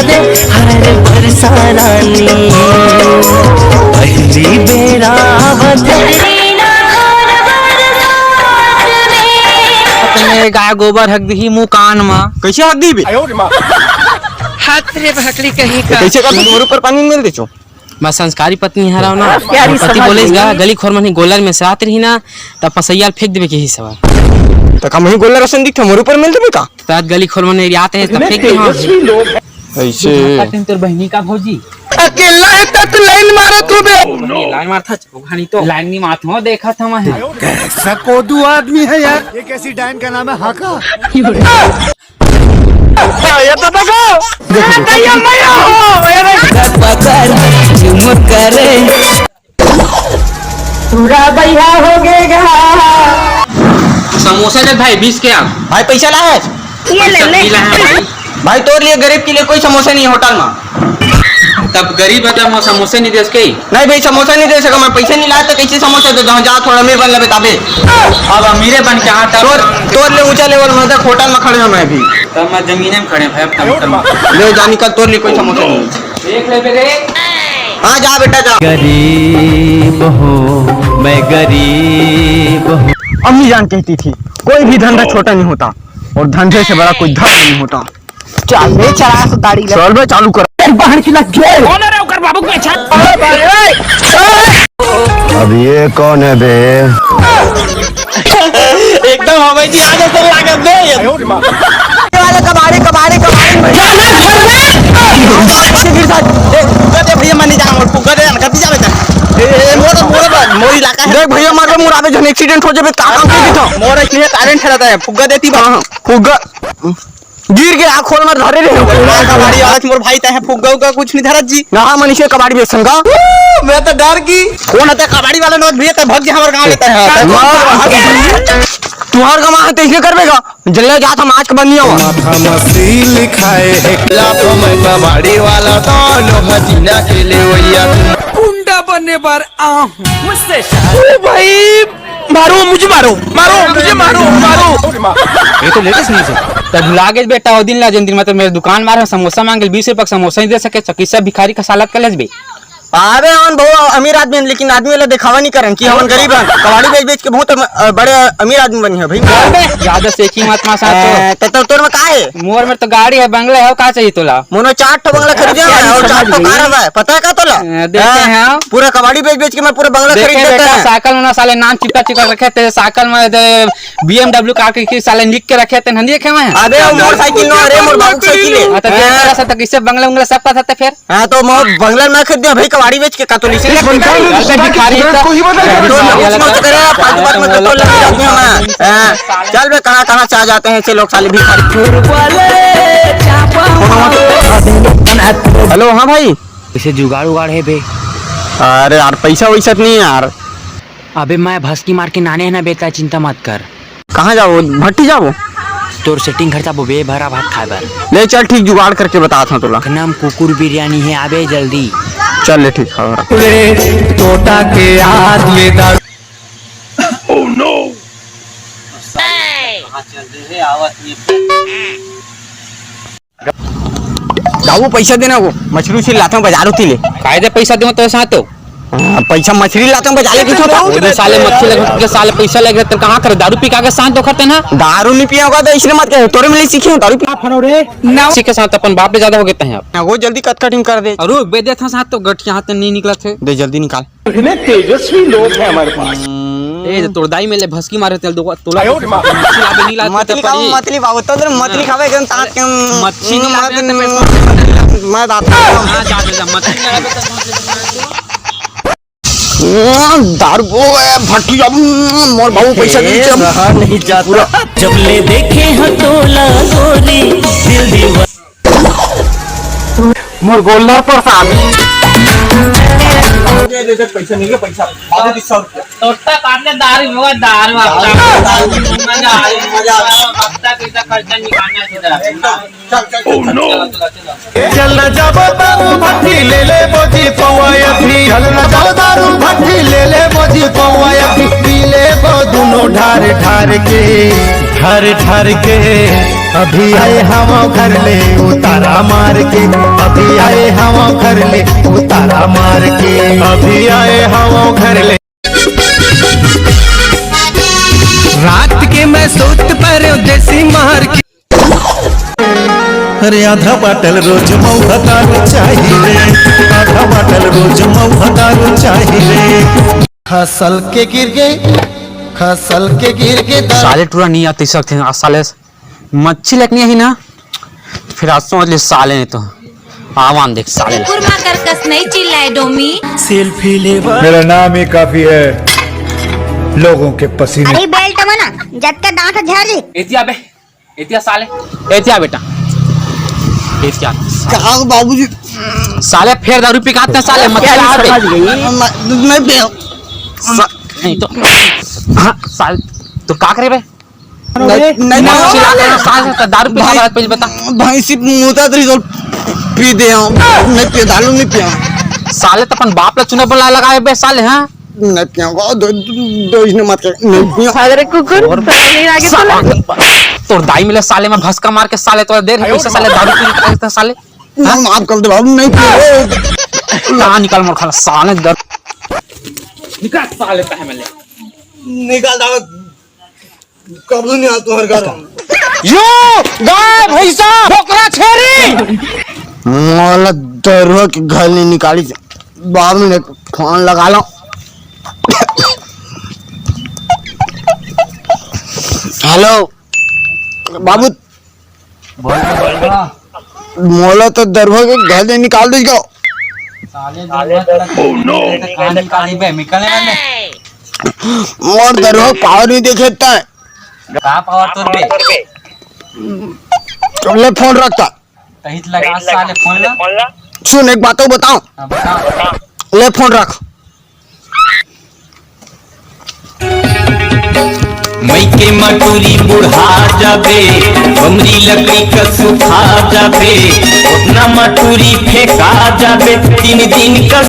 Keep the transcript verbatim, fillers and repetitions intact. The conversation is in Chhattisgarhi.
हर बरसा रानी, पहली बेरा आवत। अपने गाय गोबर हक दिही मुंह कान म। कैसे हक दिही बे? हाथ रे भकली कहीं का। कैसे कर मोर ऊपर पानी मिल देचो? मैं संस्कारी पत्नी हरव ना। प्यारी पति समझ बोलेस गा, गली खोर मन ही गोल्लर में से आत रही ना, तब पसैया ल फेंक देबे के ही सवा। त का मही गोल्लर असन दिखथे, मोर ऊपर मिल देबे का? त गली खोर मन एरियात हे, तब फेंक दे। ऐसे। तोर बहिनी का भौजी। अकेला है तत लाइन मारत हो बे। लाइन मारत हो, घानी तो। लाइन नहीं मारत हो, देखा था मैं। कैसा कोदू आदमी है यार। ये कैसी डायन का नाम है? हाका। ये तो देखो। पूरा बढ़िया हो गएगा। समोसा दे भाई, बीस के आप। भाई, पैसा ला है? ये ले, ले। भाई, तोर लिए गरीब के लिए कोई समोसा नहीं है होटल में। तब गरीब है, तब समोसा नहीं दे सके? नहीं भाई, समोसा नहीं दे सका मैं, पैसे नहीं लाया तो कैसे समोसा दे दूँ? जा, थोड़ा अमीर बन ले बताबे। अब अमीरे बन के हाँ, तब तोर, तोर ले ऊंचा लेवल में तक होटल में खड़े हैं मैं भी। तब मैं जमीन में खड़े हैं भाई, अब कम, कम। ले जा निकल, तोर लिए कोई समोसा नहीं है। देख ले बेटे। हाँ, जा बेटा, जा। गरीब हूँ, मैं गरीब हूँ। अम्मी जान कहती थी, कोई भी धंधा छोटा नहीं होता और धंधे से बड़ा कोई धर्म नहीं होता। चल बे, चला से गाड़ी ले। चल बे, चालू कर। तेरी बहन की लग गई। कौन है रे ओकर बाबू के पहचान? अब ये कौन है बे? एकदम हवाई जहाज से लागत बे ये। वाले कबाड़ी, कबाड़ी, कबाड़ी। जाना घर में। गिर सा, ए, फुग्गा दे भैया, मैं नहीं जाना, फुग्गा दे, गलती जा बेटा। ए, ए, मोर, मोर, मोर इलाका है। देख भैया, मार मोर आबे जन एक्सीडेंट हो जाबे, का काम के दिखा? मोर इसलिए टैलेंट रहता है, फुग्गा देती बा। हाँ, हाँ, फुग्गा। गिर के आँख खोल मार धरे रहे। कबाड़ी वाला मोर भाई, तहे फुग्गा उग्गा कुछ नहीं धरत जी। ना, मनीष के कबाड़ी बेचन का। मैं तो डर गई। कौन है ते कबाड़ी वाला? नोट भैया, ते भग जा हमारे गाँव लेते हैं। मार। तुम्हार गाँव है, तो इसने करबे का? जल्ला जात हम आज के बंद नहीं हुआ। माथा मसील खाए है, लाखों में कबाड़ी वाला तो लोहा जीना के ले भैया। गुंडा बनने पर आ हूँ। मुझसे शादी। ओ भाई, मारो, मुझे मारो, मारो, मुझे मारो, मारो। ये तो लेटेस्ट न्यूज़ है। तब लागे बेटा, वो दिन ला, जिन दिन मतलब मेरे दुकान मारे, समोसा मांगे, बीस रुपया का समोसा नहीं दे सके, चकिसा भिखारी का सालत कर लेस बे। अबे हमन बहुत अमीर आदमी हन, लेकिन आदमी वाला दिखावा नहीं करन कि हमन गरीब हन। कबाड़ी बेच बेच के बहुत अम-, अ, बड़े अमीर आदमी बनी है भाई। ज्यादा सेकी मत मासा तो। ए, तो, तो तोर में का है? मोर में तो गाड़ी है, बंगला है, का चाहिए तोला? मोनो चार ठो बंगला खरीदे हैं और चार ठो कार है, पता है का तोला? ए, देखे हैं। पूरा कबाड़ी बेच बेच के मैं पूरा बंगला खरीद देता है। साइकिल में ना साले नाम चिपका चिपका रखे थे, साइकिल में दे, B M W कार के साले लिख के रखे थे, नहीं देखे मैं? अबे वो मोटरसाइकिल नो, अरे मोर बाबू साइकिल है। हाँ, तो देख रहा था, तो किससे बंगला उंगला सब पता था फिर? हाँ, तो मैं बंगला ना खरीद दिया भाई, कबाड़ी बेच के का तो लीसे ना खरीद दिया। भिखारी तो। तो कुछ मत करे, पाँच पाँच में तो लग जाते हैं। हाँ, चल बे, कहाँ कहाँ से आ जाते हैं ऐसे लोग साले भिखारी। हेलो, हाँ भाई। इसे जुगाड़ उगाड़ है बे। अरे यार, पैसा वैसा तो नहीं है यार। अबे मैं भस्की मार के नाने है ना बेटा, चिंता मत कर। कहाँ जाबो? भट्टी जाबो? तोर सेटिंग खर्चा बो बे भरा भात खाए बर। ले चल ठीक, जुगाड़ करके बताथों तोला। लखनम कुकुर बिरयानी है, आबे जल्दी। चल ले ठीक, हाँ। रे तोता के याद ले दारू। Oh no! कहाँ चल रहे हैं? आवाज नहीं। बाबू, पैसा देना वो, मछली उछली लाता हूँ बाजार उती ले। काय दे पैसा दूँ तो साथ तो? हाँ, पैसा मछली लाता हूँ बाजार ले, किस होता? वो दो साले मछली लगे, के साले पैसा लगे, तो कहाँ करे? दारू पी के आगे साथ दो करते ना। दारू नहीं पिया होगा तो इसने मत कहे, तोरे में ले सीखे हूँ दारू पी। आप हनो रे। ना। सीखे साथ अपन बाप ले ज्यादा हो गए हैं आप। ना, वो जल्दी कट कटिंग कर दे। और रुक बे, दे था साथ तो गठिया हाथ नहीं निकला थे। दे जल्दी निकाल। इतने तेजस्वी लोग हैं हमारे पास। ए, तो तोर दाई में ले भस्की मारे तेल दो, तोला आयो रे माँ। मछली लाबे, नहीं लाबे, मतली तो खाओ, पड़ी। मतली बाबू, तो उधर मतली हाँ। खावे एकदम ताकत के, मच्छी नहीं लाबे, तो मैं मैं दाता हूँ। हाँ, जा, जा, जा, मछली नहीं लाबे, तो दारू वो है, भटिया, मोर बाबू पैसा दे दे, हम रहा नहीं जाता। जब ले देखे हो तोला गोरी, दिल दीवाना। मोर गोल्लर प्रसाद। दे, दे, दे, पैसा नहीं है, पैसा। आधे तीस सौ रुपया। तोता पार्ले दारू हुआ, दारू आपका। दारू, दारू। मजा आए, मजा आए। हफ्ता पैसा खर्चा निकालना है सीधा। एकदम। चल, चल, चल, चल। चल ना जाबो दारू भट्टी ले ले बोजी पौवा अथी। चल ना जाबो दारू भट्टी ले ले बोजी पौवा अथी। पी ले वो दोनों ढार ढार के, ढार ढार के। अभी आए हम घर ले उतारा मार के, अभी आए हम घर ले उतारा मार के, अभी आए हम घर ले। रात के मैं सोत पर देसी मार के। अरे आधा बाटल रोज मऊ भतारू चाही रे, आधा बाटल रोज मऊ भतारू चाही रे। खसल के गिर गए, खसल के गिर गए। साले टूरा नहीं आती सकते हैं, आज साले मच्छी लेके नहीं आई ना, फिर आज समझ ले साले ने तो आवान देख साले। कुकुर माँ कर कस नहीं चिल्लाए डोमी। सेल्फी लेवा। मेरा नाम ही काफी है लोगों के पसीने। अरे बेल्ट मना, जब तक दांत झाड़ ले। एतिया बे, एतिया साले, एतिया बेटा, एतिया। कहाँ बाबूजी? साले फेर दारू पिकाते हैं साले, मत समझ गई। मैं, मैं पिया। सा-, नहीं तो हाँ साले, तो का करे बे? नहीं, नहीं, नहीं, चिल्ला के साले, तो दारू पी भाई, रहा है, पहले बता। भैंसी मुता तो रिजल्ट पी दे हम। नहीं पिया, दारू नहीं पिया। साले तो अपन बाप ला चुना बुला लगाए बे साले, हाँ? नहीं पिया, दो, दो, दो इसने मत कर, नहीं पिया। अरे कुकुर, और तो नहीं आगे साला, चला। तोर दाई मिले साले में भसका मार के साले, तो देर है कैसे साले दारू पी रहे थे साले? ना, माफ कर दे बाबू, नहीं पिया। कहाँ निकाल मोर खाला साले दर-, निकाल साले पहले। निकाल दाऊ। कब नहीं आ तुम्हारे घर? यो गाय, भैंसा, बोकरा, छेरी। मोला दरुआ के घर नहीं निकाली। बाबू ने फोन लगा लो। हेलो बाबू। बोल, बोल, बोल। मोला तो दरुआ के घर ले निकाल दे गो। साले दरुआ के घर ले निकाल दे बे, निकलने वाले। मोर दरुआ पावर नहीं देखे ता। का पावर तोर बे? ले फोन रखता। तहित लगा साले फोन ला। सुन, एक बात तो बताओ। हाँ, बता। ले फोन रख। मइके मटूरी बुढ़ा जाबे, बमरी लकड़ी का सुखा जाबे, ओतना मटूरी फेंका जाबे, तीन दिन का